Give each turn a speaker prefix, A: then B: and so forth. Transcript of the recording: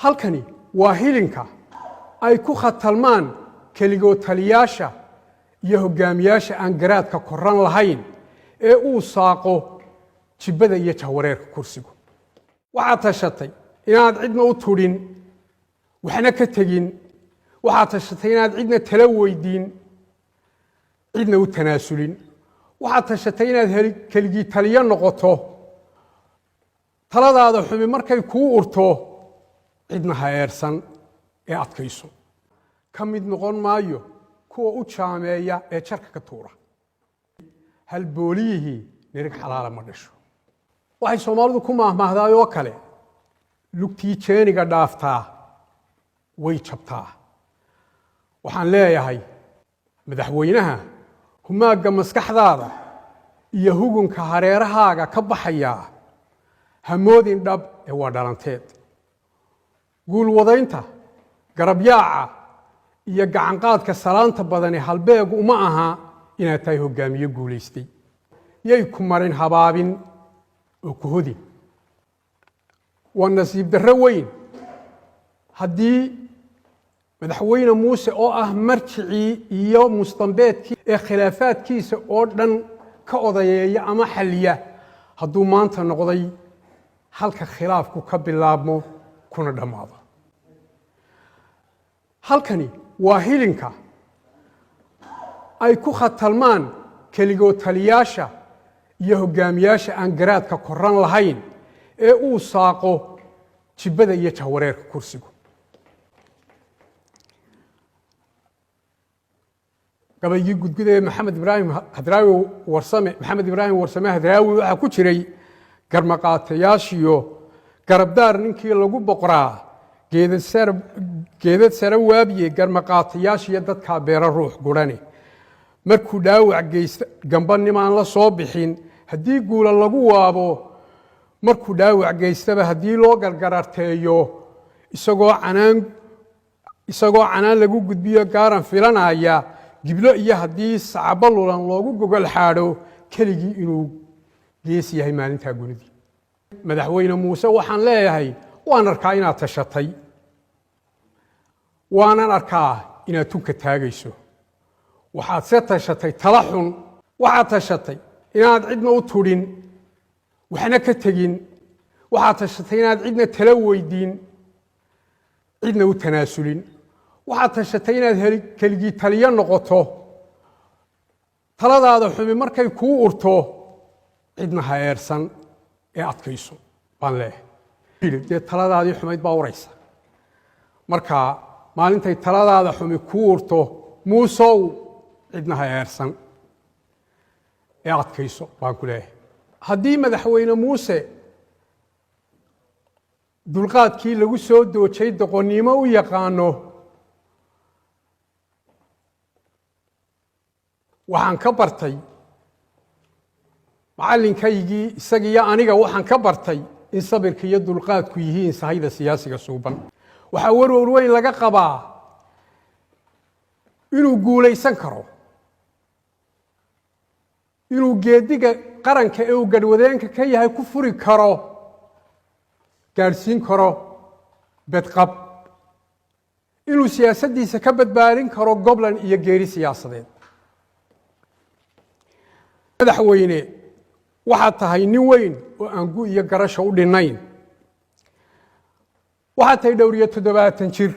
A: Halkani waa hilinka ay ku khatalmaan keligoo taliyaasha iyo hoggaamiyaasha aan garaadka koran lahayn ee uu saaqo jibbada iyo jahwareerka kursigu. Waxaad tashatay inaad cidna u tudhin, waxna ka tegin. Waxaad tashatay inaad cidna tala weydiin, cidna u tanaasulin. Waxaad tashatay inaad keligii taliyo noqoto. Taladaada xumi markay kuu urto, cidna ha eersan ee adkayso. Ka mid noqon maayo kuwa u jaameeya ee jarka ka tuura. Halbooliyihii nirig xalaala ma dhasho. Waxay Soomaalidu ku maahmaahdaay oo kale: lugtii jeeniga dhaaftaa way jabtaa. Waxaan leeyahay madaxweynaha: humaagga maskaxdaada iyo hugunka hareerahaaga ka baxayaa hamoodin dhab ee waa dhalanteed. Guulwadaynta, garabyaaca iyo gacanqaadka salaanta badani halbeegu uma aha inaad tahay hoggaamiye guulaystay. Yay ku marin habaabin oo ku hodin. Waa nasiib darro weyn haddii Madaxweyne Muuse, oo ah marjicii iyo mustambeedkii ee khilaafaadkiisa oo dhan ka odayeeya ama xalliya, hadduu maanta noqday halka khilaafku ka bilaabmo kuna dhammaado. Halkani waa hilinka ay ku khatalmaan keligoo taliyaasha iyo hoggaamiyaasha aan garaadka koran lahayn ee uu saaqo jibbada iyo jahwareerka kursigu. Gabaygii gudguda ee Maxamed Ibraahim Hadraawi Warsame, Maxamed Ibraahim Warsame Hadraawi, waxaa ku jiray: garmaqaatayaashiyo garabdaar ninkii lagu boqraa, geedad sare waabiye, garmaqaatayaashiyo dadkaa beero ruux gurane. Markuu dhaawac geysta gamba nimaan la soo bixin, haddii guula lagu waabo, markuu dhaawac geystaba haddii loo gargararteeyo, isagoo canaan lagu gudbiyo, gaaran filanaya giblo iyo haddii sacbo lulan loogu gogol xaadho, keligii inuu gees yahay maalintaa gunidii. Madaxweyne Muuse waxaan leeyahay: waan arkaa inaad tashatay, waanan arkaa inaad tunka taagayso. Waxaad se tashatay tala xun. Waxaad tashatay inaad cidna u tudhin, waxna ka tegin. Waxaad tashatay inaad cidna tala weydiin, cidna u tanaasulin. Waxaad tashatay inaad keligii taliyo noqoto. Taladaada xumi markay kuu urto, cidna ha eersan ee adkayso baan leeyahay. Dee taladaadii xumayd baa uraysa. Marka maalintay taladaada xumi kuu urto, Muusow, cidna ha eersan ee adkayso baan ku leeyahay. Haddii Madaxweyne Muuse dulqaadkii lagu soo doojay doqonnimo u yaqaano, waxaan ka bartay macallinkaygii isagiyo aniga, waxaan ka bartay in sabirka iyo dulqaadku yihiin sahayda siyaasiga suuban. Waxaa warwar weyn laga qabaa inuu guulaysan karo, inuu geediga qaranka ee uu gadhwadeenka ka yahay ku furi karo, gaadhsiin karo bedqab, inuu siyaasaddiisa ka badbaadin karo goblan iyo geeri siyaasadeed. Madaxweyne, waxaad tahay nin weyn oo aan gu iyo garasha u dhinnayn. Waxaad tahay dhowr iyo 70 jir.